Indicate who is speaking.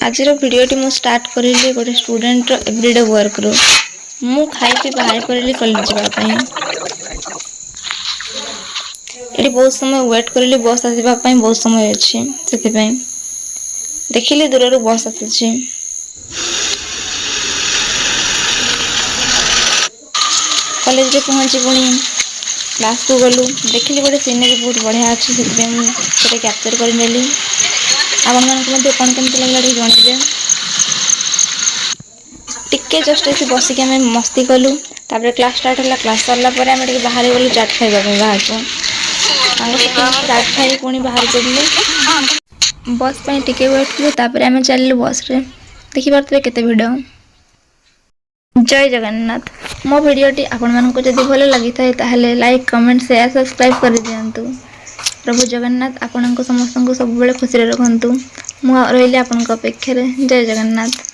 Speaker 1: ଆଜିର ଭିଡ଼ିଓଟି ମୁଁ ଷ୍ଟାର୍ଟ କରିଲି ଗୋଟେ ଷ୍ଟୁଡେଣ୍ଟର ଏଭ୍ରିଡେ ୱାର୍କରୁ। ମୁଁ ଖାଇ ପିଇ ବାହାରି ପଡ଼ିଲି କଲେଜ ଯିବା ପାଇଁ। ଏଠି ବହୁତ ସମୟ ୱେଟ୍ କରିଲି ବସ୍ ଆସିବା ପାଇଁ, ବହୁତ ସମୟ ଅଛି ସେଥିପାଇଁ। ଦେଖିଲି ଦୂରରୁ ବସ୍ ଆସୁଛି। କଲେଜରେ ପହଞ୍ଚି ପୁଣି କ୍ଲାସ୍କୁ ଗଲୁ। ଦେଖିଲି ଗୋଟେ ସିନେରୀ ବହୁତ ବଢ଼ିଆ ଅଛି, ସେଥିପାଇଁ ମୁଁ ସେଟା କ୍ୟାପଚର୍ କରିନେଲି। ଆପଣମାନଙ୍କୁ ମଧ୍ୟ କ'ଣ କେମିତି ଲାଗିଲା ଟିକେ ଜଣାଇବେ। ଟିକେ ଜଷ୍ଟ ଏଠି ବସିକି ଆମେ ମସ୍ତି କଲୁ। ତାପରେ କ୍ଲାସ୍ ଷ୍ଟାର୍ଟ ହେଲା। କ୍ଲାସ୍ ସରିଲା ପରେ ଆମେ ଟିକେ ବାହାରେ ଗଲୁ ଚାଟ୍ ଖାଇବା ପାଇଁ ବାହାରକୁ। ସାଙ୍ଗସାଥି ଚାଟ୍ ଖାଇ ପୁଣି ବାହାରି ପଡ଼ିଲୁ। ବସ୍ ପାଇଁ ଟିକେ ୱେଟ୍ କଲୁ, ତାପରେ ଆମେ ଚାଲିଲୁ ବସ୍ରେ। ଦେଖିପାରୁଥିବେ କେତେ ଭିଡ଼। ଜୟ ଜଗନ୍ନାଥ। ମୋ ଭିଡ଼ିଓଟି ଆପଣମାନଙ୍କୁ ଯଦି ଭଲ ଲାଗିଥାଏ, ତାହେଲେ ଲାଇକ୍, କମେଣ୍ଟ, ସେୟାର, ସବସ୍କ୍ରାଇବ୍ କରିଦିଅନ୍ତୁ। ପ୍ରଭୁ ଜଗନ୍ନାଥ ଆପଣଙ୍କୁ ସମସ୍ତଙ୍କୁ ସବୁବେଳେ ଖୁସିରେ ରଖନ୍ତୁ। ମୁଁ ରହିଲି ଆପଣଙ୍କ ଅପେକ୍ଷାରେ। ଜୟ ଜଗନ୍ନାଥ।